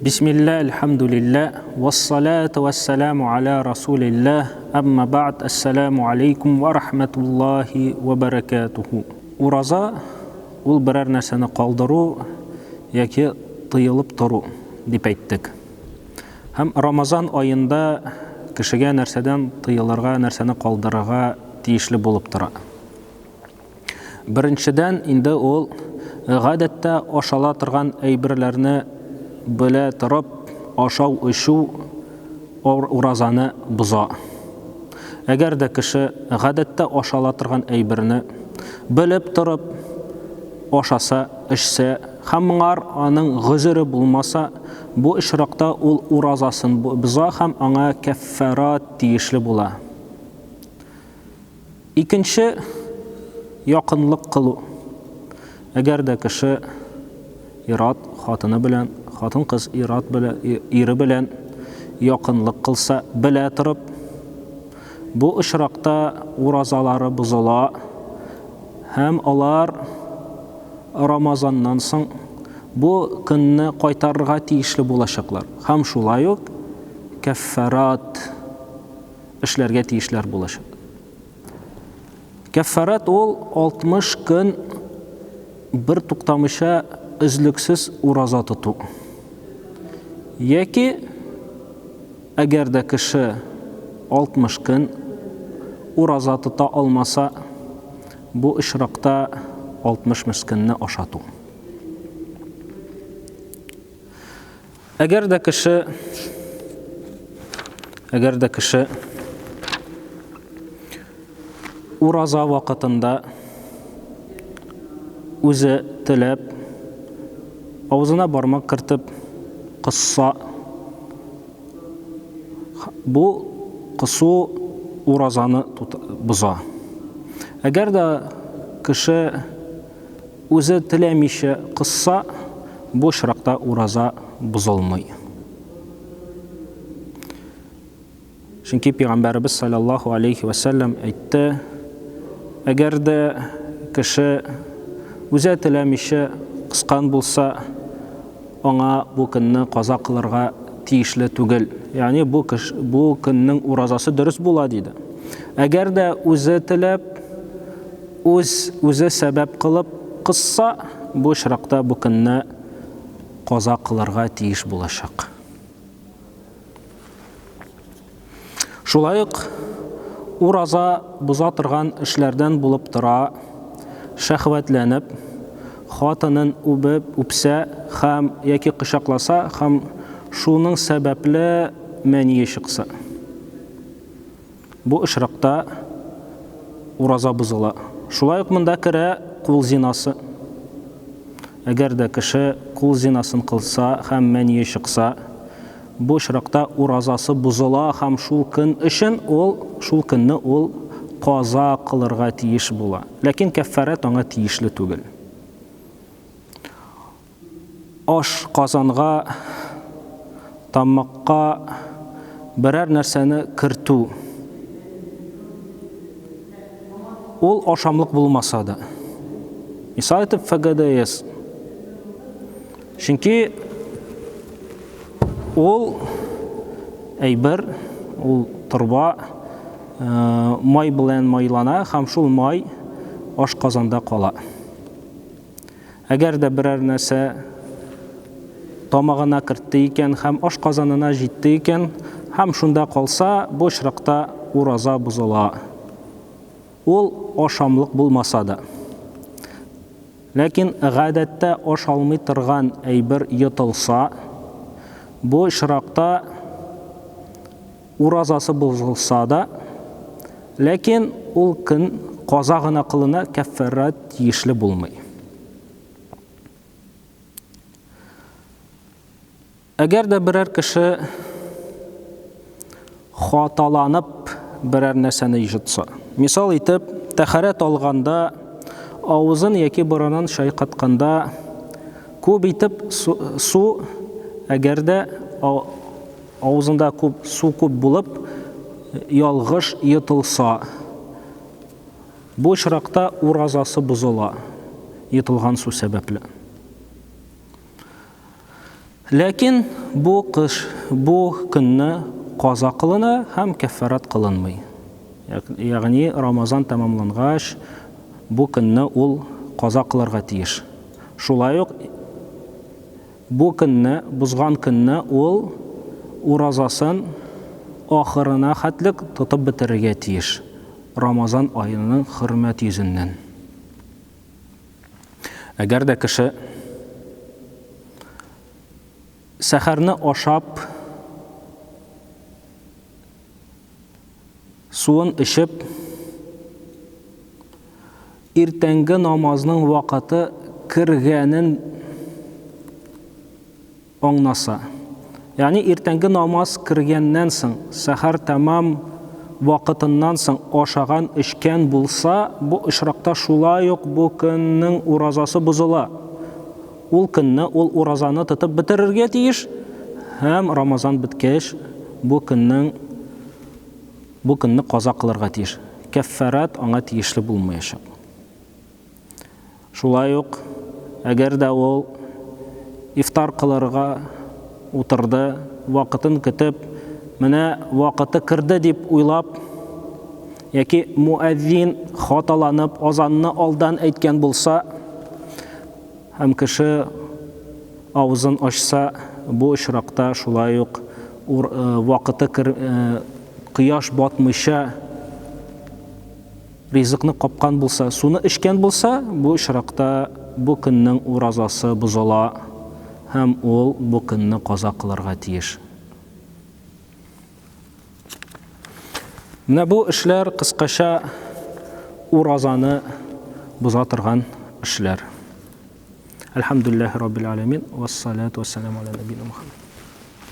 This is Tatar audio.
Бисмилла, әлхәмдүлиллә, вассалату вассаламу аля расулилла, әмма бәгъд, әссәламу алейкум ва рахматуллахи ва баракатуху. Ураза ул берәр нәрсәне калдыру яки тыелып тору дип әйттек. Һәм Рамазан аенда кешегә нәрсәдән тыелырга, нәрсәне калдырырга тиешле булып тора. Беренчедән, инде ул гадәттә ашала торган әйберләрне белә торып ашау-эчү уразаны боза. Әгәр дә кеше гадәттә ашала торган әйберне белеп торып ашаса, эчсә һәм моңар аның гозере булмаса, бу очракта ул уразасын боза һәм аңа кәффарат тиешле була. Икенче, якынлык кылу. Әгәр дә кеше ир-ат хатыны белән, хатын-кыз ир-ат белән, ире белән якынлык кылса, белә торып, бу очракта уразалары бозыла һәм алар Рамазаннан соң бу көнне кайтарырга тиешле булачаклар. Һәм шулай ук кәффарат эшләргә тиешләр булачак. Кәффарат ул 60 көн бер туктамыйча өзлексез ураза тоту. Яки әгәр дә кеше 60 көн ураза тота алмаса, бу очракта 60 мескенне ашату. Әгәр дә кеше әгәр дә кеше ураза вакытында үзе теләп авызына бармак кертеп кысса, бу кысу уразаны боза. Әгәр дә кеше Үзе теләмичә кысса, бу очракта ураза бозылмый. Чөнки Пәйгамбәребез саллаллаһу алейхи ва сәлләм әйтте, әгәр дә кеше үзе теләмичә кыскан булса, аңа бу көнне каза кылырга тиешле түгел. Ягъни бу кеш, бу көннең уразасы дөрес була диде. Әгәр дә үзе теләп Үз үзе сәбәп кылып кысса, бу очракта бу көнне каза кылырга тиеш булачак. Шулай ук ураза боза торган эшләрдән булып тора, шәһвәтләнеп, хатынын үбеп, үпсә һәм яки кочакласа һәм шуның сәбәпле мәние чыкса. Бу очракта ураза бозыла. Шулай ук монда керә кул зинасы. Әгәр дә кеше кул зинасын кылса һәм мәние чыкса, бу очракта уразасы бозыла һәм шул көн өчен ул шул көнне ул каза кылырга тиеш була. Ләкин кәффарәт аңа тиешле түгел. Аш казанга, тамакка берәр нәрсәне кертү. Ул ашамлык булмаса да. Мисал итеп ФГДС. Чөнки ул әйбер, ул торба э, май белән майлана һәм шул май аш казанда кала. Әгәр дә берәр нәрсә тамагына кертте икән һәм ашказанына җитте икән һәм шунда калса, бу очракта ураза бозыла. Ул ашамлык булмаса да. Ләкин гадәттә ашалмый торган әйбер йотылса, бу очракта Уразасы бозылса да, ләкин ул көн каза гына кылына, кәффәрат тиешле булмый. Әгәр дә берәр кеше хаталанып берәр нәрсәне йотса, мисал итеп, тәхәрәт алганда авызын яки борынын чайкатканда күп итеп су, су әгәр дә Авызында күп су күп булып, ялгыш йотылса, бу очракта уразасы бозыла, йотылган су сәбәпле. Ләкин бу кыш, бу көнне каза кылына һәм кәффарат кылынмый. Ягъни Рамазан тәмамлангач, бу көнне ул каза кылырга тиеш. Шулай ук бу көнне, бозган көнне ул уразасын ахырына хәтлек тотып бетерергә тиеш, Рамазан аеның хөрмәт йөзеннән. Әгәр дә кеше сәхәрне ашап, суын эчеп, иртәнге намазның вакыты кергәнен аңнаса. Ягъни иртәнге намаз кергәннән соң, сәхәр тәмам вакытыннан соң ашаган, эчкән булса, бу очракта шулай ук бу көннең уразасы бозыла. Ул көнне ул уразаны тотып бетерергә тиеш һәм Рамазан беткәч, бу көннең бу көнне каза кылырга тиеш. Кәффарат аңа тиешле булмаячак. Шулай ук, әгәр дә ул ифтар кылырга утырды, вакытын көтеп, менә вакыты керде дип уйлап, яки муәззин хаталанып азанны алдан әйткән булса, һәм кеше авызын ачса, бу очракта шулай ук вакыты кояш батмыйча ризыкны капкан булса, суны эчкән булса, бу очракта бу көннең уразасы бозыла һәм ул бу көнне каза кылырга тиеш. Менә бу эшләр кыскача уразаны боза торган эшләр. Әлхәмдүлилләһи раббил аләмин, вассалату вассаламу аля нәбина Мухаммад.